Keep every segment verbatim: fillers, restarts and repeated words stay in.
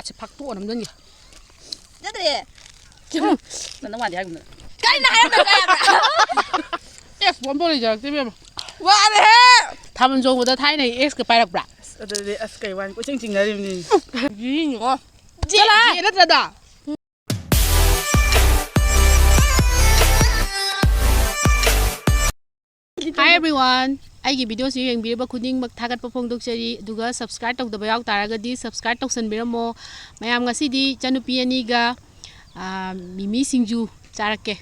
ꯁꯤ ꯐꯥꯛꯇꯣꯛꯑ ꯅꯝꯖꯟꯒꯦ꯫ ꯅꯠꯇ꯭ꯔꯦ꯫ ꯅꯪ ꯃꯥꯟꯗꯦ ꯍꯥꯏꯒꯨꯝꯗ꯫ ꯀꯥꯏꯅ ꯍꯥꯏꯔꯛꯇ꯭ꯔꯥ ꯍꯥꯏꯕ꯭ꯔꯥ? ꯑꯦꯁ ꯑꯝꯐꯥꯎ ꯂꯩꯖꯔꯛꯇꯦ ꯏꯕꯦꯝꯃ꯫ ꯋꯥꯔꯦꯍꯦ꯫ ꯊꯥꯕꯜ ꯆꯣꯡꯕꯗ ꯊꯥꯏꯅꯒꯤ ꯑꯦꯛꯁꯀ ꯄꯥꯏꯔꯛꯄ꯭ꯔꯥ? ꯑꯁ ꯑꯗꯨꯗꯤ ꯑꯁ ꯀꯩ ꯋꯥꯅꯤ ꯀꯣꯏꯆꯤꯡ ꯆꯤꯡꯅꯔꯤꯕꯅꯤ꯫ ꯌꯦꯡꯉꯣ꯫ ꯆꯦꯂꯥ꯫ ꯅꯠꯇ꯭ꯔꯗ꯫ Hi everyone! ꯑꯩꯒꯤ videoꯁꯤ ꯌꯦꯡꯕꯤꯔꯤꯕ ꯈꯨꯗꯤꯡꯃꯛ ꯊꯥꯒꯠꯄ ꯐꯣꯡꯗꯣꯛꯆꯔꯤ꯫ ꯑꯗꯨꯒ subscribe ꯇꯧꯗꯕ ꯌꯥꯎ ꯇꯥꯔꯒꯗꯤ subscribe ꯇꯧꯁꯟꯕꯤꯔꯝꯃꯣ꯫ ꯃꯌꯥꯝ, ꯉꯁꯤꯗꯤ ꯏꯆꯟꯅꯨꯄꯤ ꯑꯅꯤꯒ, ꯑꯥ, ꯃꯤꯃꯤ ꯁꯤꯡꯖꯨ ꯆꯥꯔꯛꯀꯦ꯫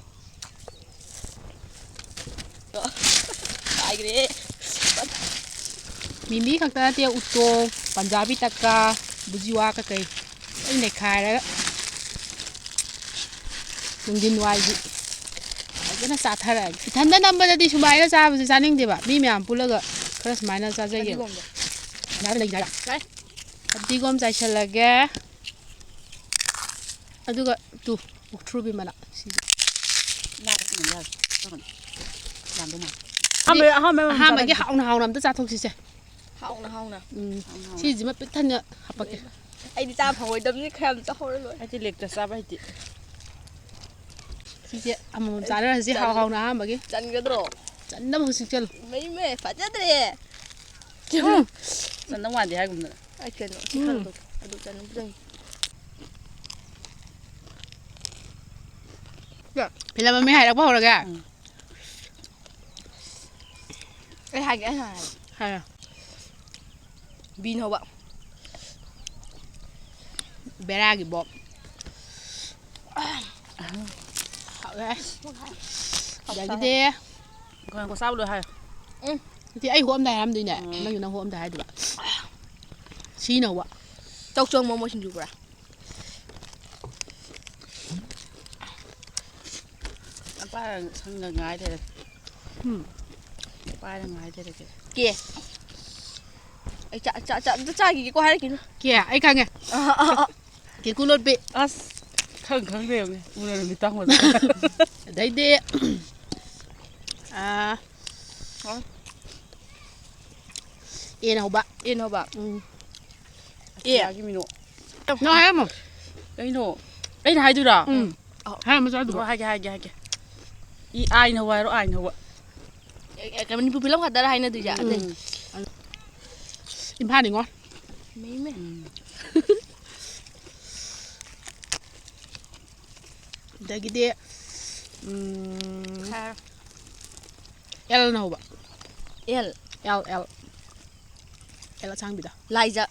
ꯍꯥꯏꯈ꯭ꯔꯦ꯫ ꯃꯤꯃꯤ ꯈꯛꯇ ꯅꯠꯇꯦ, ꯎꯇꯣꯡ, ꯄꯟꯖꯥꯕꯤ ꯇꯛꯀꯥ, ꯕꯨꯖꯤꯋꯥ ꯀꯩꯀꯩ ꯂꯣꯏ ꯅꯩꯈꯥꯏꯔꯒ ꯅꯨꯡꯊꯤꯟ ꯋꯥꯏꯒꯤ ꯐꯖꯅ ꯆꯥꯊꯔꯛꯑꯒꯦ꯫ ꯏꯊꯟꯗ ꯅꯝꯕꯗꯗꯤ ꯁꯨꯃꯥꯏꯅ ꯆꯥꯕꯁꯦ ꯆꯥꯅꯤꯡꯗꯦꯕ꯫ ꯃꯤ ꯃꯌꯥꯝ ꯄꯨꯜꯂꯒ ꯈꯔ ꯁꯨꯃꯥꯏꯅ ꯆꯥꯖꯒꯦꯕ꯫ ꯐꯗꯤꯒꯣꯝꯗꯣ꯫ ꯁꯨꯃꯥꯏꯅ ꯂꯩꯖꯔ꯫ ꯌꯥꯏ꯫ ꯐꯗꯤꯒꯣꯝ ꯆꯥꯏꯁꯤꯜꯂꯒꯦ꯫ ꯑꯗꯨꯒ ꯇꯨ, ꯃꯨꯛꯊ꯭ꯔꯨꯕꯤ ꯃꯅꯥ ꯁꯤꯁꯦ꯫ ꯌꯥꯔꯦ, ꯌꯥꯔꯦ꯫ ꯌꯥꯝꯗꯧ ꯃꯥꯜꯂꯦ꯫ ꯑꯍꯥꯟꯕ- ꯑꯍꯥꯟꯕ ꯑꯍꯥꯟꯕꯒꯤ ꯍꯥꯎꯅ ꯍꯥꯎꯅ ꯑꯝꯇ ꯆꯥꯊꯣꯛꯁꯤꯁꯦ꯫ ꯍꯥꯎꯅ ꯍꯥꯎꯅ꯫ ꯎꯝ꯫ ꯍꯥꯎꯅ ꯍꯥꯎꯅ꯫ ꯁꯤꯁꯤꯃ ꯄꯤꯛ ꯊꯟꯅ ꯍꯥꯄꯛꯀꯦ꯫ ꯑꯩꯗꯤ ꯆꯥ ꯐꯪꯉꯣꯏꯗꯕꯅꯤ, ꯈꯔ ꯌꯥꯝ ꯆꯥꯍꯧꯔ ꯂꯣꯏꯔꯦ꯫ ꯑꯩꯗꯤ ꯂꯦꯛꯇ ꯆꯥꯕ ꯍꯩꯇꯦ꯫ ꯁꯤꯁꯦ ꯑꯃꯃꯝ ꯆꯥꯅꯔꯁꯤ, ꯍꯥꯎ ꯍꯥꯎꯅ ꯑꯍꯥꯟꯕꯒꯤ꯫ ꯆꯟꯒꯗ꯭ꯔꯣ? ꯆꯟꯅꯕ ꯍꯧꯖꯤꯛ ꯆꯠꯂꯨ꯫ ꯃꯩ ꯃꯩ ꯐꯖꯗ꯭ꯔꯦ꯫ ꯎꯝ꯫ ꯆꯟꯗꯧ ꯃꯥꯟꯗꯦ ꯍꯥꯏꯒꯨꯝꯗꯅ꯫ ꯑꯩ ꯀꯩꯅꯣ ꯁꯤ ꯎꯝ꯫ ꯈꯔ ꯂꯧꯊꯣꯛꯀꯦ꯫ ꯑꯗꯨ ꯆꯟꯕ ꯆꯪꯉꯤ꯫ ꯐꯤꯂꯝ ꯃꯃꯤꯡ ꯍꯥꯏꯔꯛꯄ ꯍꯧꯔꯒꯦ꯫ ꯎꯝ꯫ ꯑꯩ ꯍꯥꯏꯒꯦ, ꯑꯩ ꯍꯥꯟꯅ ꯍꯥꯏꯒꯦ꯫ ꯍꯥꯏꯔꯣ꯫ ꯕꯤꯅ ꯍꯧꯕ꯫ ꯕꯦꯔꯥꯒꯤ ꯕꯣꯝ꯫ ꯍꯥꯎꯔꯦ꯫ ꯑꯗꯒꯤꯗꯤ ꯉꯥꯏꯈꯣ, ꯆꯥꯕ ꯂꯣꯏ ꯍꯥꯏꯌꯣ꯫ ꯅꯠꯇꯦ, ꯑꯩ ꯍꯣꯞꯑꯝꯗꯥꯏ ꯍꯥꯏꯔꯝꯗꯣꯏꯅꯦ꯫ ꯎꯝ꯫ ꯅꯪꯒꯤ ꯅꯪ ꯍꯣꯞꯑꯝꯗꯥꯏ ꯍꯥꯏꯗꯨꯕ꯫ ꯁꯤꯅ ꯍꯧꯕ꯫ ꯆꯧꯆꯧ ꯃꯣꯃꯣ ꯁꯤꯡꯖꯨ ꯕꯣꯔꯥ꯫ ꯑꯄꯥ ꯁꯪꯒ ꯉꯥꯏ ꯂꯩꯔꯦ꯫ ꯎꯝ꯫ ꯄꯥꯏꯔ ꯉꯥꯏ ꯂꯩꯔꯒꯦ꯫ ꯀꯦ꯫ ꯑꯩ ꯆꯥ, ꯆꯥ, ꯆꯥ, ꯑꯝꯇ ꯆꯥꯈꯤꯒꯦꯀꯣ ꯍꯥꯏꯔꯛꯈꯤꯅꯨ꯫ ꯀꯦ, ꯑꯩ ꯈꯪꯉꯦ꯫ ꯑ, ꯑ, ꯑ, ꯑ꯫ ꯀꯦꯀꯨ ꯂꯣꯠꯄꯤ꯫ ꯑꯁ, ꯈꯪ ꯈꯪꯗꯦ ꯌꯦꯡꯉꯨꯅꯦ꯫ ꯎꯅꯔ ꯃꯤꯠ ꯇꯥꯡꯕꯗ꯫ ꯑꯗꯩꯗꯤ, ꯑꯥ, ꯑꯣ꯫ ꯑꯦꯅ ꯍꯧꯕ꯫ ꯑꯦꯅ ꯍꯧꯕ꯫ ꯎꯝ꯫ ꯑꯦ꯫ ꯀꯌꯥꯒꯤ ꯃꯤꯅꯣ? ꯅꯪ ꯍꯥꯏꯔꯝꯃꯣ꯫ ꯀꯩꯅꯣ? ꯑꯩꯅ ꯍꯥꯏꯗꯣꯏꯔꯣ? ꯎꯝ꯫ ꯑꯧ꯫ ꯍꯥꯏꯔꯝꯃꯣ, ꯆꯥꯗꯣꯏꯕ꯫ ꯑꯣ, ꯍꯥꯏꯒꯦ, ꯍꯥꯏꯒꯦ, ꯍꯥꯏꯒꯦ꯫ ꯏ, ꯑꯥꯏꯅ ꯍꯧꯕ ꯍꯥꯏꯔꯣ, ꯑꯥꯏꯅ ꯍꯧꯕ? ꯑꯦ, ꯑꯦ, ꯃꯅꯤꯄꯨꯔ ꯐꯤꯂꯝ ꯈꯛꯇꯔ ꯍꯥꯏꯅꯗꯣꯏꯁꯦ? ꯎꯝ꯫ ꯑꯇꯩ? ꯏꯝꯐꯥꯜꯅꯤꯉꯣ꯫ ꯃꯩꯃꯦ꯫ ꯎꯝ꯫ ꯑꯗꯒꯤꯗꯤ, ꯎꯝ, ꯍꯥꯏꯔꯣ꯫ ꯑꯦꯜꯅ ꯍꯧꯕ꯫ ꯑꯦꯜ꯫ L, L. ꯑꯦꯜ ꯑꯁꯥꯡꯕꯤꯗꯣ꯫ ꯂꯥꯏꯖ꯫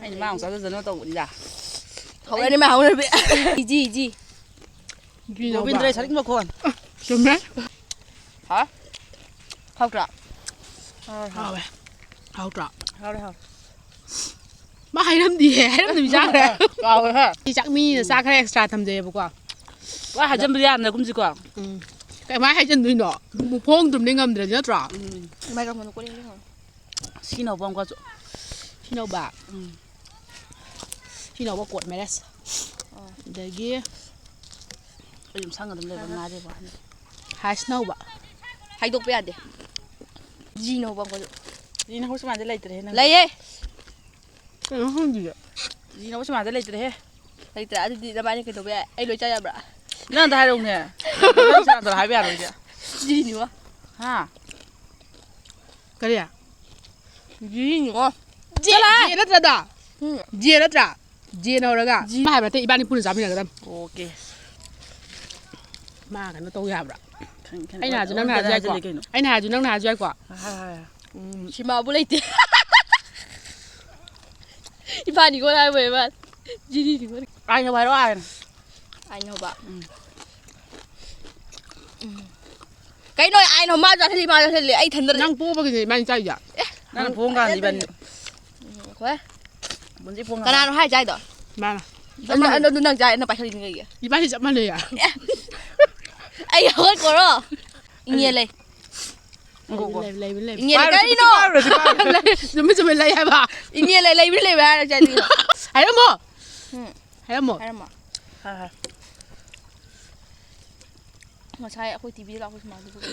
ꯑꯩꯅ ꯃꯥ ꯑꯃꯨꯛ ꯆꯥꯖꯖꯅꯣ ꯇꯧꯕꯅꯤꯗ꯫ ꯍꯧꯔꯅꯤ ꯃꯥ ꯍꯧꯔꯕꯤ꯫ Easy, easy. ꯖꯤꯅ ꯍꯧꯕ꯫ ꯒꯣꯕꯤꯟꯗ꯭ꯔ ꯁꯔꯤꯛ ꯃꯈꯣꯟ꯫ ꯆꯨꯝꯃꯦ꯫ ꯍꯥ? ꯍꯥꯎꯇ꯭ꯔꯥ? ꯍꯥꯎꯋꯦ꯫ ꯍꯥꯎꯇ꯭ꯔꯥ? ꯍꯥꯎꯔꯦ, ꯍꯥꯎꯔꯦ꯫ ꯃꯥ ꯍꯥꯏꯔꯝꯗꯤꯌꯦ, ꯍꯥꯏꯔꯝꯗꯕꯤ ꯆꯥꯈ꯭ꯔꯦ꯫ ꯀꯥꯎꯋꯦꯍꯦ꯫ ꯁꯤ ꯆꯥꯛ ꯃꯤꯅ ꯆꯥꯛ ꯈꯔ extra ꯊꯝꯖꯩꯌꯦꯕꯀꯣ꯫ ꯋꯥ ꯍꯥꯏꯖꯟꯕꯗꯤ ꯌꯥꯝꯅ ꯀꯨꯝꯁꯤꯀꯣ꯫ ꯎꯝ꯫ ꯀꯃꯥꯏꯅ ꯍꯥꯏꯖꯟꯗꯣꯏꯅꯣ? ꯃꯈꯣꯡ ꯇꯨꯝꯗꯤ ꯉꯝꯗ꯭ꯔꯗꯤ ꯅꯠꯇ꯭ꯔꯣ? ꯎꯝ꯫ ꯃꯥꯏꯀ꯭ꯔꯐꯣꯟꯗꯣ ꯀꯣꯠꯂꯤꯅꯦ ꯈꯪꯉꯦ꯫ ꯁꯤꯅꯧꯕ ꯑꯃꯨꯛꯀꯁꯨ꯫ ꯁꯤꯅꯧꯕ? ꯎꯝ꯫ ꯁꯤꯅꯧꯕ court marriage꯫ ꯑꯣ꯫ ꯑꯗꯒꯤ ꯑꯩ ꯑꯗꯨꯝ ꯁꯪ ꯑꯗꯨꯝ ꯂꯩꯕ ꯉꯥꯏꯔꯦꯕ ꯍꯟꯗꯛ꯫ ꯍꯥꯏꯁꯅꯧꯕ꯫ ꯍꯥꯏꯗꯣꯛꯄ ꯌꯥꯗꯦ꯫ ꯖꯤꯅ ꯍꯧꯕ ꯑꯃꯨꯛꯀꯁꯨ꯫ ꯖꯤꯅ ꯍꯧꯕ ꯁꯨꯃꯥꯏꯅ ꯂꯩꯇ꯭ꯔꯦꯍꯦ ꯅꯪ꯫ ꯂꯩꯌꯦ꯫ ꯀꯩꯅꯣ ꯈꯪꯗꯤꯌꯦ꯫ ꯖꯤꯅ ꯍꯧꯕ ꯁꯨꯃꯥꯏꯅ ꯂꯩꯇ꯭ꯔꯦꯍꯦ꯫ ꯂꯩꯇ꯭ꯔꯦ꯫ ꯑꯗꯨꯗꯤ ꯅꯕꯥꯅꯤ ꯀꯩꯗꯧꯕ ꯌꯥꯏ? ꯑꯩ ꯂꯣꯏ ꯆꯥ ꯌꯥꯕ꯭ꯔꯥ? ꯅꯪ ꯑꯝꯇ ꯍꯥꯏꯔꯛꯎꯅꯦ꯫ ꯅꯪ ꯁꯦꯔꯥꯟ ꯇꯨꯔꯥꯟ ꯍꯥꯏꯕ ꯌꯥꯔꯣꯏꯅꯦ꯫ ꯖꯤꯅꯤꯀꯣ꯫ ꯍꯥ? ꯀꯔꯤ? ꯖꯤꯅꯤꯀꯣ꯫ ꯆꯠꯂꯣꯍꯦ! ꯖꯦ ꯅꯠꯇ꯭ꯔꯗ? ꯎꯝ꯫ ꯖꯦ ꯅꯠꯇ꯭ꯔꯥ? ꯖꯦꯅ ꯍꯧꯔꯒ꯫ ꯖꯤ꯫ ꯃꯥ ꯍꯥꯏꯕ ꯅꯠꯇꯦ, ꯏꯕꯥꯅꯤ ꯄꯨꯟꯅ ꯆꯥꯃꯤꯟꯅꯒꯗꯕꯅꯤ꯫ ꯑꯣꯀꯦ꯫ ꯃꯥ ꯀꯩꯅꯣ ꯇꯧ ꯌꯥꯕ꯭ꯔꯥ? ꯈꯪ-, ꯈꯪ-, ꯑꯩꯅ ꯍꯥꯏꯁꯨ ꯅꯪꯅ ꯍꯥꯏꯁꯨ ꯌꯥꯏꯀꯣ꯫ ꯍꯥꯏꯖꯤꯜꯂꯦ ꯀꯩꯅꯣ? ꯑꯩꯅ ꯍꯥꯏꯁꯨ ꯅꯪꯅ ꯍꯥꯏꯁꯨ ꯌꯥꯏꯀꯣ꯫ ꯍꯥꯏ, ꯍꯥꯏ, ꯍꯥꯏ꯫ ꯎꯝ꯫ ꯁꯤꯃꯥꯕꯨ ꯂꯩꯇꯦ꯫ ꯏꯕꯥꯅꯤꯀꯣ ꯍꯥꯏꯕ ꯏꯕꯥꯅꯤ꯫ ꯖꯤꯅꯤꯅꯤꯀꯣ꯫ ꯑꯥꯏꯅ ꯍꯥꯏꯔꯣ, ꯑꯥꯏꯅ꯫ ꯑꯥꯏꯅ ꯍꯧꯕ꯫ ꯎꯝ꯫ ꯎꯝ꯫ ꯀꯩꯅꯣ ꯑꯥꯏꯅ ꯍꯧꯕ? ꯃꯥ ꯆꯥꯁꯤꯜꯂꯤ, ꯃꯥ ꯆꯥꯁꯤꯜꯂꯤ꯫ ꯑꯩ ꯏꯊꯟꯗ ꯂꯩ꯫ ꯅꯪ ꯄꯣꯕꯒꯤꯅꯦ ꯏꯕꯥꯅꯤ ꯆꯥꯏꯁꯦ꯫ ꯑꯦ꯫ ꯅꯪꯅ ꯄꯣꯡ ꯀꯥꯟꯗ ꯏꯕꯥꯅꯤ꯫ ꯎꯝ, ꯍꯣꯏ꯫ ꯄꯨꯟꯁꯤ ꯄꯣꯡ ꯀꯅꯥꯅꯣ ꯍꯥꯏ ꯆꯥꯏꯗꯣ? ꯃꯥꯅ꯫ ꯆꯞ ꯑꯗꯨ, ꯃꯥꯟꯅꯩ꯫ ꯑꯗꯨ ꯅꯪ ꯆꯥꯏ, ꯅꯪ ꯄꯥꯏꯈꯠꯂꯤꯅꯦ ꯀꯩꯒꯤ? ꯏꯕꯥꯅꯤ ꯆꯞ ꯃꯥꯟꯅꯩꯌꯦ꯫ ꯑꯦ꯫ ꯑꯩ ꯍꯧꯒꯠꯈꯣꯔꯣ? ꯏꯪꯉꯦ ꯂꯩ꯫ ꯉꯥꯏꯈꯣꯀꯣ꯫ ꯂꯩꯕ, ꯂꯩꯕ, ꯂꯩꯕ꯫ ꯏꯪꯉꯦ ꯂꯩ ꯄꯥꯏꯔꯨꯔꯁꯤ, ꯀꯔꯤꯅꯣ? ꯄꯥꯏꯔꯨꯔꯁꯤ, ꯄꯥꯏꯔꯨꯔꯁꯤ꯫ ꯂꯩ, ꯆꯨꯝꯃꯦ, ꯆꯨꯝꯃꯦ, ꯂꯩ ꯍꯥꯏꯕ꯫ ꯏꯪꯉꯦ ꯂꯩ, ꯂꯩꯕ꯭ꯔꯥ ꯂꯩꯕ꯭ꯔꯥ ꯍꯥꯏꯔ ꯆꯥꯏꯗꯣ꯫ ꯍꯥꯏꯔꯝꯃꯣ꯫ ꯎꯝ꯫ ꯍꯥꯏꯔꯝꯃꯣ꯫ ꯍꯥꯏꯔꯝꯃꯣ꯫ ꯍꯥꯏ, ꯍꯥꯏ꯫ ꯉꯁꯥꯏ ꯑꯩꯈꯣꯏ ꯇꯤꯚꯤꯗ ꯂꯥꯛꯄ ꯁꯨꯃꯥꯏꯅ ꯇꯧꯕ꯫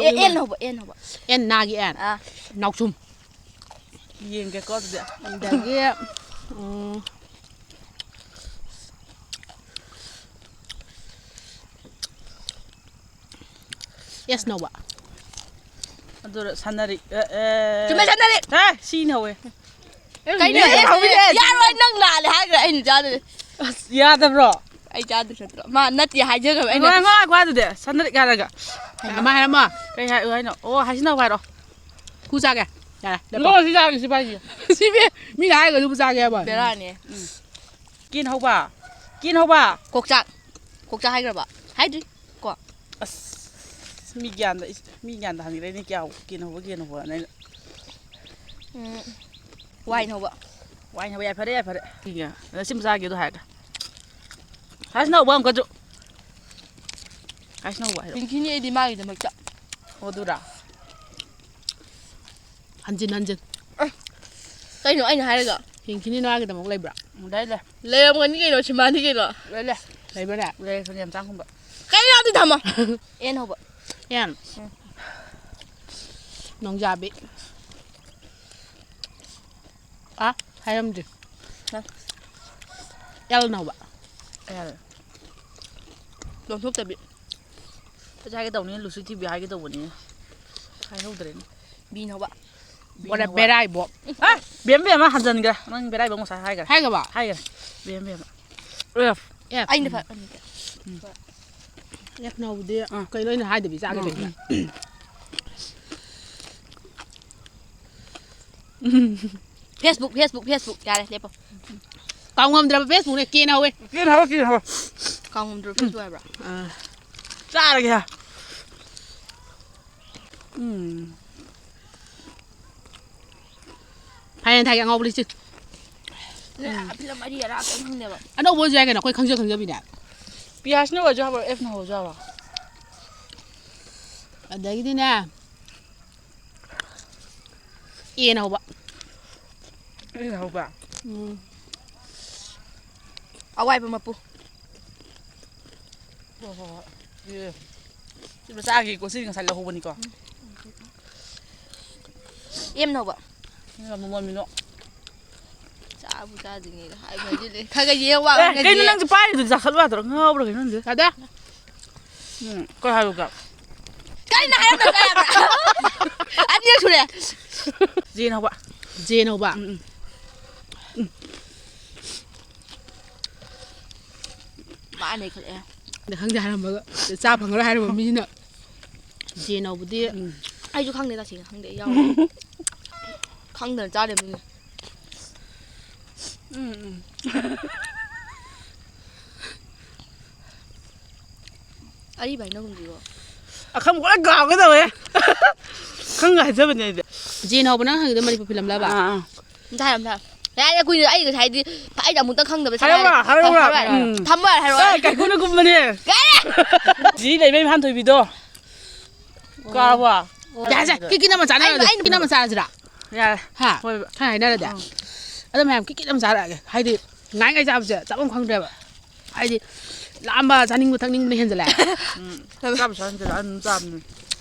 ꯑꯦ, ꯅꯣꯛꯅꯤꯡꯕ꯫ ꯑꯦꯟ ꯍꯧꯕ, ꯑꯦꯟ ꯍꯧꯕ꯫ And ꯅꯥꯒꯤ and. ꯑꯥ꯫ ꯅꯥꯎꯆꯨꯝ꯫ ꯌꯦꯡꯒꯦꯀꯣ ꯑꯗꯨꯗꯤ꯫ ꯑꯗꯒꯤ, ꯎꯝ, ꯑꯦꯁ ꯅꯧꯕ꯫ ꯑꯗꯨꯔ ꯁꯥꯟꯅꯔꯤ꯫ ꯑꯦ, ꯑꯦ꯫ ꯆꯨꯝꯃꯦ, ꯁꯥꯟꯅꯔꯤ꯫ ꯑꯦ, ꯁꯤꯅ ꯍꯧꯋꯦ꯫ ꯀꯩꯅꯣ? ꯑꯦ, ꯍꯧꯋꯦ꯫ ꯌꯥꯔꯣꯏ, ꯅꯪ ꯂꯥꯜꯂꯦ ꯍꯥꯏꯈ꯭ꯔꯦ, ꯑꯩꯅ ꯆꯥꯗꯣꯏꯅꯦ꯫ ꯑꯁ, ꯌꯥꯗꯕ꯭ꯔꯣ? ꯑꯩ ꯆꯥꯗꯣꯏ ꯅꯠꯇ꯭ꯔꯣ? ꯃꯥ ꯅꯠꯇꯦ ꯍꯥꯏꯖꯈ꯭ꯔꯕ ꯑꯩꯅ꯫ ꯉꯥꯏꯈꯣ, ꯉꯥꯏꯈꯣ, ꯑꯗꯨꯗꯤ ꯁꯥꯟꯅꯔꯤ ꯍꯥꯏꯔꯒ꯫ ꯍꯥꯏꯃ, ꯍꯥꯏꯔꯝꯃꯣ꯫ ꯀꯩ ꯍꯥꯏꯌꯨ ꯍꯥꯏꯅꯣ? ꯑꯣ, ꯍꯥꯏꯁꯤꯅ ꯍꯥꯏꯔꯣ꯫ ꯀꯨ ꯆꯥꯒꯦ꯫ ꯌꯥꯔꯦ, ꯂꯦꯞꯄꯣ꯫ ꯂꯣ, ꯁꯤ ꯆꯥꯒꯦ, ꯁꯤ ꯄꯥꯏꯒꯦ꯫ ꯁꯤ ꯃꯤ-, ꯃꯤꯅ ꯍꯥꯏꯔꯒ ꯑꯗꯨꯕꯨ ꯆꯥꯒꯦ ꯍꯥꯏꯕ꯫ ꯕꯦꯔꯥꯅꯦ꯫ ꯎꯝ꯫ ꯀꯦꯟ ꯍꯧꯕ꯫ ꯀꯦꯟ ꯍꯧꯕ꯫ ꯀꯣꯛꯆꯥꯛ꯫ ꯀꯣꯛꯆꯥꯛ ꯍꯥꯏꯈ꯭ꯔꯕ? ꯍꯥꯏꯗ꯭ꯔꯤ꯫ ꯀꯣ꯫ ꯑꯁ, ꯃꯤ ꯒ꯭ꯌꯥꯟꯗ, ꯏꯁ, ꯃꯤ ꯒ꯭ꯌꯥꯟꯗ ꯍꯪꯉꯤꯔꯩꯅꯦ ꯀꯌꯥ ꯀꯦꯟ ꯍꯧꯕ, ꯀꯦꯟ ꯍꯧꯕꯅ ꯑꯩꯅ꯫ ꯎꯝ꯫ ꯋꯥꯏꯟ ꯍꯧꯕ꯫ ꯋꯥꯏꯟ ꯍꯧꯕ, ꯌꯥꯏ, ꯐꯔꯦ, ꯌꯥꯏ, ꯐꯔꯦ꯫ ꯁꯤꯒ, ꯁꯤ ꯑꯃ ꯆꯥꯒꯦ ꯑꯗꯨ ꯍꯥꯏꯔꯒ꯫ ꯍꯥꯏꯁꯤꯅ ꯍꯧꯕ ꯑꯃꯨꯛꯀꯁꯨ꯫ ꯍꯥꯏꯁꯤꯅ ꯍꯧꯕ ꯍꯥꯏꯔꯣ꯫ ꯄꯤꯡꯀꯤꯅꯤ ꯑꯩꯗꯤ ꯃꯥꯒꯤꯗꯃꯛꯇ꯫ ꯑꯣ, ꯑꯗꯨꯔꯥ? ꯍꯟꯖꯤꯟ ꯍꯟꯖꯤꯟ꯫ ꯑꯦ, ꯀꯩꯅꯣ ꯑꯩꯅ ꯍꯥꯏꯔꯒ? ꯍꯤꯡꯈꯤꯅꯤ ꯅꯣꯏꯒꯤꯗꯃꯛ ꯂꯩꯕ꯭ꯔꯥ? ꯂꯩ, ꯂꯩ꯫ ꯂꯩꯔꯝꯒꯅꯤ ꯀꯩꯅꯣ, ꯁꯤꯃꯥꯟꯗꯤ ꯀꯩꯅꯣ꯫ ꯂꯩ, ꯂꯩ꯫ ꯂꯩꯕ꯭ꯔꯥꯅꯦ? ꯂꯩ, ꯁꯟ ꯌꯥꯝ ꯆꯥꯡꯒꯨꯝꯕ꯫ ꯀꯩꯅꯣ ꯑꯗꯨ ꯊꯝꯃꯣ꯫ ꯑꯦꯟ ꯍꯧꯕ꯫ ꯑꯦꯟ꯫ ꯎꯝ꯫ ꯅꯣꯡꯖꯥꯕꯤ꯫ ꯑꯥ, ꯍꯥꯏꯔꯝꯗ꯭ꯔꯤ꯫ ꯍꯥ? ꯑꯦꯜ ꯅꯧꯕ꯫ ꯑꯦꯜ꯫ ꯂꯣꯟꯊꯣꯛꯇꯕꯤ꯫ ꯑꯩꯁꯨ ꯍꯥꯏꯒꯦ ꯇꯧꯅꯤ, ꯂꯨꯁꯤ ꯊꯤꯕꯤ ꯍꯥꯏꯒꯦ ꯇꯧꯕꯅꯤ꯫ ꯍꯥꯏꯍꯧꯗ꯭ꯔꯦꯅꯦ꯫ ꯕꯤꯅ ꯍꯧꯕ꯫ ꯕꯣꯔꯥ ꯕꯤꯅ ꯍꯧꯕ꯫ ꯕꯦꯔꯥꯏꯕꯣ꯫ ꯑ, ꯕꯦꯝ ꯕꯦꯝ ꯑꯃ ꯍꯟꯖꯟꯈ꯭ꯔꯦ꯫ ꯅꯪ ꯕꯦꯔꯥꯏꯕ ꯉꯁꯥꯏ ꯍꯥꯏꯈ꯭ꯔꯦ꯫ ꯍꯥꯏꯈ꯭ꯔꯕ? ꯍꯥꯏꯈ꯭ꯔꯦ꯫ ꯕꯦꯝ ꯕꯦꯝ꯫ ꯑꯦꯐ꯫ ꯑꯦꯐ꯫ ꯑꯩꯅ ꯐ-, ꯑꯦꯐ ꯅꯧꯕꯗꯤ ꯑꯥ꯫ ꯀꯩꯅꯣ ꯑꯩꯅ ꯍꯥꯏꯗꯕꯤ ꯆꯥꯒꯦ ꯎꯝ꯫ ꯇꯧꯕ꯫ Facebook, Facebook, Facebook꯫ ꯌꯥꯔꯦ, ꯂꯦꯞꯄꯣ꯫ ꯀꯥꯎ ꯉꯝꯗ꯭ꯔꯕ Facebook ꯅꯦ, ꯀꯦꯟ ꯍꯧꯋꯦ꯫ ꯀꯦꯟ ꯍꯧꯋꯦ, ꯀꯦꯟ ꯍꯧꯋꯦ꯫ ꯀꯥꯎ ꯉꯝꯗ꯭ꯔꯕ Facebook ꯍꯥꯏꯕ꯭ꯔꯥ? ꯑꯥ꯫ ꯆꯥꯔꯒꯦ꯫ ꯎꯝ꯫ ꯐꯥꯏꯅꯦꯜ ꯊꯥꯒꯤ ꯑꯉꯥꯎꯕ ꯂꯤꯁꯤꯡ꯫ ꯐꯤꯂꯝ ꯑꯔꯤ ꯑꯔꯥ ꯀꯔꯤꯝ ꯈꯪꯗꯦꯕ꯫ ꯑꯅꯧꯕ ꯑꯣꯏꯔꯁꯨ ꯌꯥꯏ ꯀꯩꯅꯣ, ꯑꯩꯈꯣꯏ ꯈꯪꯖ ꯈꯪꯖꯕꯤꯅꯦ꯫ ꯄꯤꯌꯥꯁꯅ ꯑꯣꯏꯔꯁꯨ ꯌꯥꯕ꯭ꯔꯣ, ꯑꯦꯐꯅ ꯍꯧꯔꯁꯨ ꯌꯥꯕ꯭ꯔꯣ? ꯑꯗꯒꯤꯗꯤꯅꯦ, ꯑꯦꯅ ꯍꯧꯕ꯫ ꯑꯦꯅ ꯍꯧꯕ? ꯎꯝ꯫ ꯑꯋꯥꯏꯕ ꯃꯄꯨ꯫ ꯍꯣꯏ, ꯍꯣꯏ, ꯍꯣꯏ꯫ ꯑꯦ꯫ ꯁꯤ ꯃꯆꯥꯒꯤꯀꯣ, ꯁꯤꯗꯤ ꯉꯁꯥꯏ ꯂꯧꯍꯧꯕꯅꯤꯀꯣ꯫ ꯑꯦꯝꯅ ꯍꯧꯕ꯫ ꯃꯃꯣꯟ ꯃꯤꯅꯣ꯫ ꯆꯥꯕꯨ ꯆꯥꯗ꯭ꯔꯤꯉꯩꯗ ꯍꯥꯏꯕ ꯍꯥꯏꯖꯤꯜꯂꯦ꯫ ꯈꯔ ꯈꯔ ꯌꯦꯡ ꯋꯥ ꯑꯦ, ꯉꯥꯡꯒꯗꯤ꯫ ꯀꯩꯅꯣ ꯅꯪꯁꯨ ꯄꯥꯏꯔꯤꯗꯨ ꯆꯥꯈꯠꯂꯨ ꯌꯥꯗ꯭ꯔꯣ? ꯉꯥꯎꯕ꯭ꯔꯥ ꯀꯩꯅꯣ ꯅꯪꯁꯦ? ꯌꯥꯗꯦ꯫ ꯎꯝ, ꯀꯩ ꯍꯥꯏꯕꯒ? ꯀꯔꯤꯅꯣ ꯍꯥꯏꯔꯝꯕ ꯀꯌꯥ ꯌꯥꯕ꯭ꯔꯥ? ꯑꯅꯤꯔꯛ ꯁꯨꯔꯦ꯫ ꯖꯦꯟ ꯍꯧꯕ꯫ ꯖꯦꯟ ꯍꯧꯕ꯫ ꯎꯝ, ꯎꯝ꯫ ꯃꯥꯅꯦ ꯈꯜꯂꯛꯑꯦ꯫ ꯑꯗ ꯈꯪꯗꯦ ꯍꯥꯏꯔꯝꯕꯒ ꯆꯥ ꯐꯪꯉꯔꯣꯏ ꯍꯥꯏꯔꯝꯕ ꯃꯤꯁꯤꯅ ꯖꯦꯟ ꯍꯧꯕꯗꯤ꯫ ꯎꯝ꯫ ꯑꯩꯁꯨ ꯈꯪꯗꯦ ꯇꯁꯦꯡꯅ ꯈꯪꯗꯦ ꯑꯩ ꯌꯥꯎꯗꯦ꯫ ꯈꯪꯗꯅ ꯆꯥꯗꯕꯅꯤꯅ꯫ ꯎꯝ, ꯎꯝ꯫ ꯑꯔꯤꯕ ꯍꯩꯅꯧꯒꯨꯝꯁꯤꯕꯣ꯫ ꯑꯈꯪꯕ ꯂꯣꯏ ꯀꯥꯎꯒꯦ ꯇꯧꯋꯦ꯫ ꯈꯪꯒ ꯍꯥꯏꯖꯕꯅꯦ ꯑꯩꯗꯤ꯫ ꯖꯦꯟ ꯍꯧꯕ ꯅꯪ ꯍꯪꯉꯤꯗꯣ ꯃꯅꯤꯄꯨꯔ ꯐꯤꯂꯝꯂꯕ? ꯑꯥ, ꯑꯥ꯫ ꯑꯝꯇ ꯍꯥꯏꯔꯣ, ꯑꯝꯇ ꯍꯥꯏꯔꯣ꯫ ꯌꯥꯔꯦ, ꯀꯨꯏꯅ ꯑꯩ ꯉꯁꯥꯏꯗꯤ ꯑꯩꯗꯤ ꯑꯃꯨꯛꯇꯪ ꯈꯪꯗꯕ ꯁꯥꯟꯅꯔꯦ꯫ ꯍꯥꯏꯔꯛꯎꯔꯥ? ꯍꯥꯏꯔꯛꯎꯔꯥ? ꯍꯥꯏꯔꯣ, ꯍꯥꯏꯔꯣ꯫ ꯎꯝ꯫ ꯊꯝꯃꯣ, ꯍꯥꯏꯔꯣ꯫ ꯑꯦ, ꯀꯥꯏꯀꯨꯅ ꯀꯨꯝꯕꯅꯦ꯫ ꯌꯥꯔꯦ! ꯖꯤ ꯂꯩꯕ ꯏꯝꯐꯥꯜ ꯊꯣꯏꯕꯤꯗꯣ꯫ ꯀꯥꯔꯕꯣ? ꯌꯥꯔꯦ, ꯁꯦ, ꯀꯤꯠ ꯀꯤꯠ ꯑꯃ ꯆꯥꯅꯔꯁꯦ꯫ ꯑꯩ, ꯑꯩ ꯀꯤꯠ ꯑꯃ ꯆꯥꯔꯁꯤꯔꯥ? ꯌꯥꯔꯦ꯫ ꯍꯥ? ꯍꯣꯏ꯫ ꯈꯔ ꯍꯥꯏꯅꯔꯗꯤ꯫ ꯑꯥ꯫ ꯑꯗꯣ ꯃꯌꯥꯝ ꯀꯤꯠ ꯀꯤꯠ ꯑꯃ ꯆꯥꯔꯛꯑꯒꯦ꯫ ꯍꯥꯏꯗꯤ ꯉꯥꯏꯉꯩ ꯆꯥꯕꯁꯦ ꯆꯥꯐꯝ ꯈꯪꯗ꯭ꯔꯦꯕ꯫ ꯍꯥꯏꯗꯤ ꯂꯥꯝꯕ, ꯆꯥꯅꯤꯡꯕ, ꯊꯛꯅꯤꯡꯕꯅ ꯍꯦꯟꯖꯜꯂꯛꯑꯦ꯫ ꯎꯝ꯫ ꯆꯥꯕ ꯆꯥꯅꯤꯡꯗꯦꯗ ꯑꯗꯨꯝ ꯆꯥꯕꯅꯤ꯫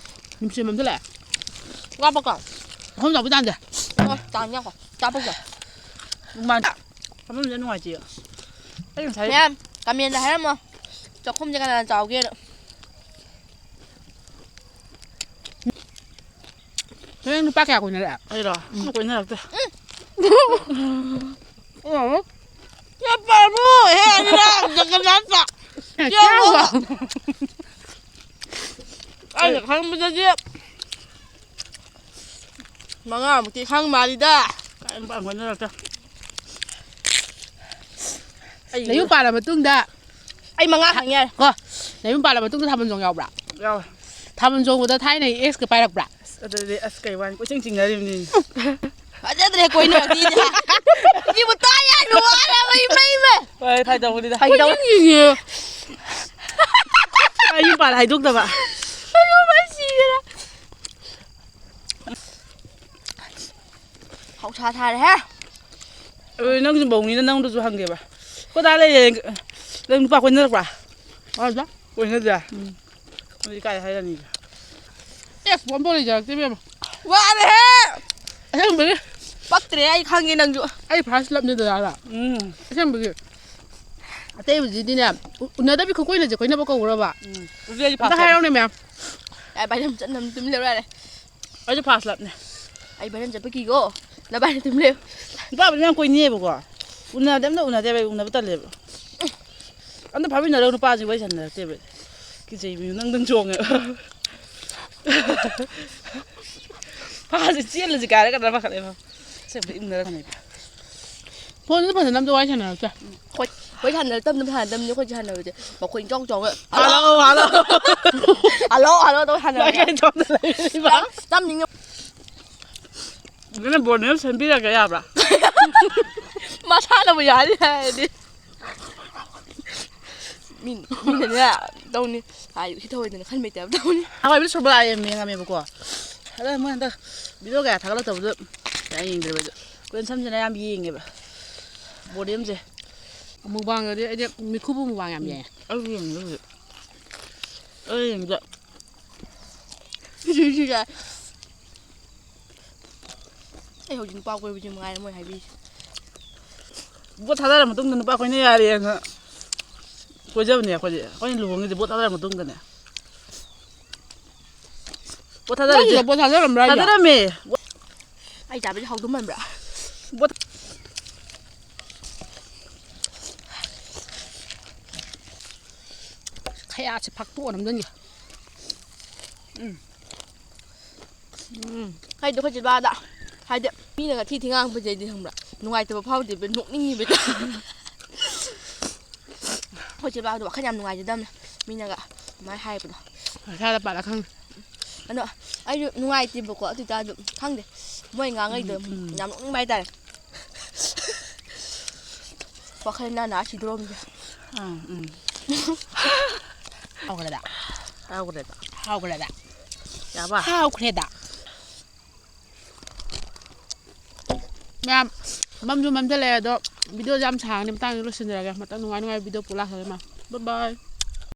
ꯅꯨꯡꯁꯤꯠ ꯃꯝꯁꯤꯜꯂꯛꯑꯦ꯫ ꯆꯥꯕꯀꯣ꯫ ꯃꯐꯝ ꯆꯥꯎꯕ ꯇꯥꯟꯁꯦ꯫ ꯑꯣ, ꯇꯥꯟ ꯌꯥꯀꯣ꯫ ꯆꯥꯕꯀꯣ꯫ ꯅꯨꯡꯃꯥꯏ-, ꯐꯝꯐꯝꯁꯦ ꯅꯨꯡꯉꯥꯏꯇꯦ꯫ ꯑꯩ ꯉꯁꯥꯏ ꯃꯌꯥꯝ, ꯀꯃꯦꯟꯗ ꯍꯥꯏꯔꯝꯃꯣ꯫ ꯆꯥꯛꯈꯨꯝꯁꯦ ꯀꯅꯥꯅ ꯆꯥꯎꯒꯦꯅ꯫ ꯅꯪ ꯅꯨꯄꯥ ꯀꯌꯥ ꯀꯣꯏꯅꯔꯛꯑꯦ? ꯑꯩꯔꯣ? ꯑꯝꯇ ꯀꯣꯏꯅꯔꯛꯇꯦ꯫ ꯎꯝ꯫ ꯆꯠꯄꯕꯨ ꯍꯦ ꯑꯅꯤꯔꯛ ꯖꯒꯟꯅꯥꯊ꯫ ꯀꯌꯥ ꯍꯨꯋꯥ? ꯑꯩꯅ ꯈꯪꯕꯗꯗꯤ ꯃꯉꯥꯃꯨꯛꯇꯤ ꯈꯪ ꯃꯥꯜꯂꯤꯗ꯫ ꯀꯥꯏ ꯅꯨꯄꯥ ꯀꯣꯏꯅꯔꯛꯇꯦ꯫ ꯑꯩ ꯅꯌꯨꯝ ꯄꯥꯜꯂ ꯃꯇꯨꯡꯗ ꯑꯩ ꯃꯉꯥ ꯈꯪ ꯌꯥꯔꯦ꯫ ꯀꯣ, ꯅꯌꯨꯝ ꯄꯥꯜꯂ ꯃꯇꯨꯡꯗ ꯊꯥꯕꯜ ꯆꯣꯡ ꯌꯥꯎꯕ꯭ꯔꯥ? ꯌꯥꯎꯋꯦ꯫ ꯊꯥꯕꯜ ꯆꯣꯡꯕꯗ ꯊꯥꯏꯅꯒꯤ ꯑꯦꯛꯁꯀ ꯄꯥꯏꯔꯛꯄ꯭ꯔꯥ? ꯑꯁ, ꯑꯗꯨꯗꯤ ꯑꯁ ꯀꯩ ꯋꯥꯅꯤ, ꯀꯣꯏꯆꯤꯡ ꯆꯤꯡꯅꯔꯤꯕꯅꯤ꯫ ꯐꯖꯗ꯭ꯔꯦ ꯀꯣꯏꯅꯔꯛꯇꯤꯗꯤ꯫ ꯁꯤꯕꯨ ꯇꯥ ꯌꯥꯔꯤꯕ ꯋꯥꯔꯕ ꯏꯃꯩ ꯏꯃꯩ꯫ ꯍꯣꯏ, ꯐꯥꯒꯤ ꯇꯧꯕꯅꯤꯗ꯫ ꯐꯥꯒꯤ ꯇꯧ-, ꯀꯣꯏꯆꯤꯡ ꯆꯤꯡꯉꯦ꯫ ꯑꯩ ꯌꯨꯝ ꯄꯥꯜꯂ ꯍꯥꯏꯗꯣꯛꯇꯕ꯫ ꯑꯌꯣ, ꯃꯥꯏ ꯁꯤꯔꯦꯗ꯫ ꯍꯧꯁꯥ ꯁꯥꯔꯦꯍꯦ꯫ ꯑꯗꯨ ꯅꯪꯁꯨ ꯃꯧꯅꯤꯅ ꯅꯪꯗꯁꯨ ꯍꯪꯒꯦꯕ꯫ ꯑꯩꯈꯣꯏ ꯗꯥ ꯂꯩꯔꯦ, ꯅꯪ ꯅꯨꯄꯥ ꯀꯣꯏꯅꯔꯛꯄ꯭ꯔꯥ? ꯀꯣꯏꯅꯗꯦ꯫ ꯎꯝ꯫ ꯑꯗꯨꯗꯤ ꯀꯥꯏ ꯍꯥꯏꯔꯅꯤ? ꯑꯦ, ꯐꯣꯟ ꯐꯥꯎ ꯂꯩꯖꯔꯛꯇꯦ, ꯏꯕꯦꯝꯃ꯫ ꯋꯥꯔꯦꯍꯦ! ꯑꯁꯦꯡꯕꯒꯤ꯫ ꯄꯛꯇ꯭ꯔꯦ, ꯑꯩ ꯈꯪꯉꯦ ꯅꯪꯁꯨ꯫ ꯑꯩ ꯐꯥꯔꯁ ꯂꯞꯅꯤ ꯗꯗꯥꯗ꯫ ꯎꯝ꯫ ꯑꯁꯦꯡꯕꯒꯤ꯫ ꯑꯇꯩꯕꯨꯗꯤꯅꯦ, ꯎ-, ꯎꯅꯗꯕꯤ ꯈꯨꯀꯣꯏꯅꯁꯦ ꯀꯣꯏꯅꯕ ꯀꯧꯕ꯭ꯔꯕ? ꯎꯝ꯫ ꯑꯗꯨꯗꯤ ꯑꯩꯁꯨ ꯑꯝꯇ ꯐꯥꯔꯁ ꯍꯥꯏꯔꯛꯎꯅꯦ, ꯃꯌꯥꯝ꯫ ꯑꯩ ꯚꯥꯏꯔꯦꯜ ꯆꯠꯅꯕ ꯇꯨꯃꯤꯟ ꯂꯩꯔꯣ ꯌꯥꯔꯦ꯫ ꯑꯩꯁꯨ ꯐꯥꯔꯁ ꯂꯞꯅꯦ꯫ ꯑꯩ ꯚꯥꯏꯔꯦꯜ ꯆꯠꯄ ꯀꯤꯀꯣ꯫ ꯅꯕꯥꯏꯅꯤ ꯇꯨꯃꯤꯟ ꯂꯩꯌꯨ꯫ ꯅꯨꯄꯥꯕꯨꯗꯤ ꯌꯥꯝ ꯀꯣꯏꯅꯤꯡꯉꯦꯕꯀꯣ꯫ ꯎꯅꯗꯦ, ꯑꯝꯇ ꯎꯅꯗꯦꯕ, ꯑꯩ ꯎꯅꯕ ꯇꯜꯂꯦꯕ꯫ ꯑꯝꯇ ꯐꯥꯃꯤꯟꯅꯔꯒ ꯅꯨꯄꯥꯁꯤꯡ ꯋꯥꯔꯤ ꯁꯥꯟꯅꯔꯛꯇꯦꯕ꯫ ꯀꯤꯖꯩꯕ, ꯅꯪꯗꯪ ꯆꯣꯡꯉꯦꯕ꯫ ꯐꯥꯁꯦ ꯆꯦꯜꯂꯁꯤ ꯀꯥꯏꯔꯒ ꯀꯗ꯭ꯔ ꯄꯥꯈꯠꯂꯦꯕ꯫ ꯑꯁꯦꯡꯕ ꯎꯅꯔꯛꯀꯅꯦꯕ꯫ ꯐꯣꯟꯗꯨ ꯐꯖꯅ ꯑꯝꯇ ꯋꯥꯔꯤ ꯁꯥꯟꯅꯔꯛꯇꯦ꯫ ꯍꯣꯏ, ꯋꯥꯔꯤ ꯁꯥꯟꯅꯔꯛꯇꯕꯅꯤ, ꯁꯥꯟꯅꯗꯕꯅꯤ, ꯑꯩꯈꯣꯏꯁꯦ ꯁꯥꯟꯅꯕꯁꯦ꯫ ꯃꯈꯣꯏ ꯏꯆꯥꯎ ꯆꯥꯎꯕ꯫ Hello, hello. ꯍꯜꯂꯣ, ꯍꯜꯂꯣ ꯇꯧ ꯁꯥꯟꯅꯕꯁꯦ꯫ ꯀꯩ ꯇꯧꯗꯅ ꯂꯩꯔꯤꯕ? ꯌꯥꯝ ꯇꯝꯅꯤꯡꯉꯦ꯫ ꯑꯗꯨꯅ ꯕꯣꯔꯗꯤꯡ ꯑꯃ ꯁꯦꯝꯕꯤꯔꯒꯦ ꯌꯥꯕ꯭ꯔꯥ? ꯃꯁꯥꯅꯕꯨ ꯌꯥꯅꯤ ꯍꯥꯏꯔꯗꯤ꯫ ꯃꯤ-, ꯃꯤꯅꯅꯦ ꯇꯧꯅꯤ꯫ ꯍꯥꯏ, ꯎꯁꯤꯠ ꯊꯑꯣꯏꯗꯅ ꯈꯟꯕꯩ ꯇꯥꯏꯞ ꯇꯧꯅꯤ꯫ ꯑꯍꯥꯟꯕꯗ ꯁꯣꯔꯕ ꯑꯥꯏ ꯑꯦꯝ ꯌꯦꯡꯉꯝꯃꯦꯕꯀꯣ꯫ ꯑꯗ ꯃꯣꯏ ꯍꯟꯗꯛ ꯚꯤꯗꯤꯑꯣ ꯀꯌꯥ ꯊꯥꯒꯠꯂꯛꯇꯕꯗꯨꯗ ꯀꯌꯥ ꯌꯦꯡꯗ꯭ꯔꯦꯕ ꯑꯩꯁꯨ꯫ ꯀꯣꯔꯤꯌꯟ ꯁꯝꯁꯤꯅ ꯑꯌꯥꯝꯕ ꯌꯦꯡꯉꯦꯕ꯫ ꯕꯣꯔꯗꯤꯡꯁꯦ꯫ ꯃꯨꯛꯕꯥꯡꯗꯗꯤ ꯑꯩꯗꯤ ꯃꯤꯈꯨꯕꯨ ꯃꯨꯛꯕꯥꯡ ꯌꯥꯝ ꯌꯦꯡꯉꯦ꯫ ꯑꯩꯁꯨ ꯌꯦꯡꯉꯦ ꯍꯧꯖꯤꯛ꯫ ꯑꯩ ꯌꯦꯡꯗ꯫ ꯁꯤꯁꯨ ꯁꯤꯁꯨ ꯌꯥꯏ꯫ ꯑꯩ ꯍꯧꯖꯤꯛ ꯅꯨꯄꯥ ꯀꯣꯏꯕꯁꯤ ꯃꯉꯥꯏꯔꯦ ꯃꯣꯏ ꯍꯥꯏꯕꯤꯔꯤꯁꯦ꯫ ꯚꯣꯠ ꯊꯥꯗꯔ ꯃꯇꯨꯡꯗ ꯅꯨꯄꯥ ꯀꯣꯏꯅ ꯌꯥꯔꯦꯅ ꯀꯣꯏꯖꯕꯅꯦ ꯑꯩꯈꯣꯏꯗꯤ꯫ ꯑꯩꯈꯣꯏꯅ ꯂꯨꯍꯣꯡꯉꯤꯁꯦ ꯚꯣꯠ ꯊꯥꯗꯔ ꯃꯇꯨꯡꯗꯅꯦ꯫ ꯚꯣꯠ ꯊꯥꯗꯔꯤꯁꯦ꯫ ꯅꯪꯒꯤꯗ ꯚꯣꯠ ꯊꯥꯗꯔꯝꯕ꯭ꯔꯥ ꯍꯥꯏꯁꯦ? ꯊꯥꯗꯔꯝꯃꯦ꯫ ꯑꯩ ꯆꯥꯕꯁꯦ ꯍꯥꯎꯗꯧ ꯃꯥꯟꯕ꯭ꯔꯥ? ꯚꯣꯠ ꯈꯌꯥꯁꯦ ꯐꯥꯛꯇꯣꯛꯑ ꯅꯝꯖꯟꯒꯦ꯫ ꯎꯝ꯫ ꯎꯝ꯫ ꯍꯥꯏꯗꯤ ꯑꯩꯈꯣꯏ ꯆꯤꯕꯥꯗ, ꯍꯥꯏꯗꯤ ꯃꯤꯅꯒ ꯊꯤ ꯊꯤ ꯉꯥꯡꯉꯛꯄꯁꯦ ꯑꯩꯗꯤ ꯈꯪꯕ꯭ꯔꯥ? ꯅꯨꯡꯉꯥꯏꯇꯕ ꯐꯥꯎꯗꯦꯕ, ꯅꯣꯛꯅꯤꯡꯉꯤꯕ꯫ ꯑꯩꯈꯣꯏ ꯆꯤꯕꯥꯗꯣ ꯋꯥꯈꯜ ꯌꯥꯝ ꯅꯨꯡꯉꯥꯏꯖꯗꯕꯅꯦ, ꯃꯤꯅꯒ ꯑꯗꯨꯃꯥꯏꯅ ꯍꯥꯏꯕꯗꯣ꯫ ꯃꯁꯥꯗ ꯄꯥꯜꯂ ꯈꯪꯅꯤ꯫ ꯑꯗꯣ ꯑꯩꯁꯨ ꯅꯨꯡꯉꯥꯏꯇꯦꯕꯀꯣ, ꯑꯗꯨ ꯑꯣꯏꯇꯥꯔꯁꯨ ꯈꯪꯗꯦ, ꯃꯣꯏ ꯉꯥꯡꯉꯩꯗꯣ ꯎꯝ, ꯎꯝ꯫ ꯌꯥꯝ ꯅꯣꯛꯅꯤꯡꯕ ꯍꯥꯏꯇꯥꯔꯦ꯫ ꯋꯥꯈꯜ ꯅꯥ ꯅꯥ ꯁꯤꯗꯣꯔꯝꯁꯦ꯫ ꯑꯥ, ꯎꯝ꯫ ꯍꯥꯎꯈ꯭ꯔꯦꯗ꯫ ꯍꯥꯎꯈ꯭ꯔꯦꯗ꯫ ꯍꯥꯎꯈ꯭ꯔꯦꯗ꯫ ꯌꯥꯕ? ꯍꯥꯎꯈ꯭ꯔꯦꯗ꯫ ꯃꯌꯥꯝ, ꯃꯝꯁꯨ ꯃꯝꯁꯤꯜꯂꯛꯑꯦ ꯑꯗꯣ, ꯚꯤꯗꯤꯑꯣꯁꯦ ꯌꯥꯝ ꯁꯥꯡꯉꯅꯤ, ꯃꯇꯥꯡꯗ ꯂꯣꯏꯁꯤꯟꯖꯔꯒꯦ꯫ ꯃꯇꯪ ꯅꯨꯡꯉꯥꯏ ꯅꯨꯡꯉꯥꯏꯕ ꯚꯤꯗꯤꯑꯣ ꯄꯨꯂꯥꯛꯀꯗꯕ ꯃꯥ꯫ Bye bye꯫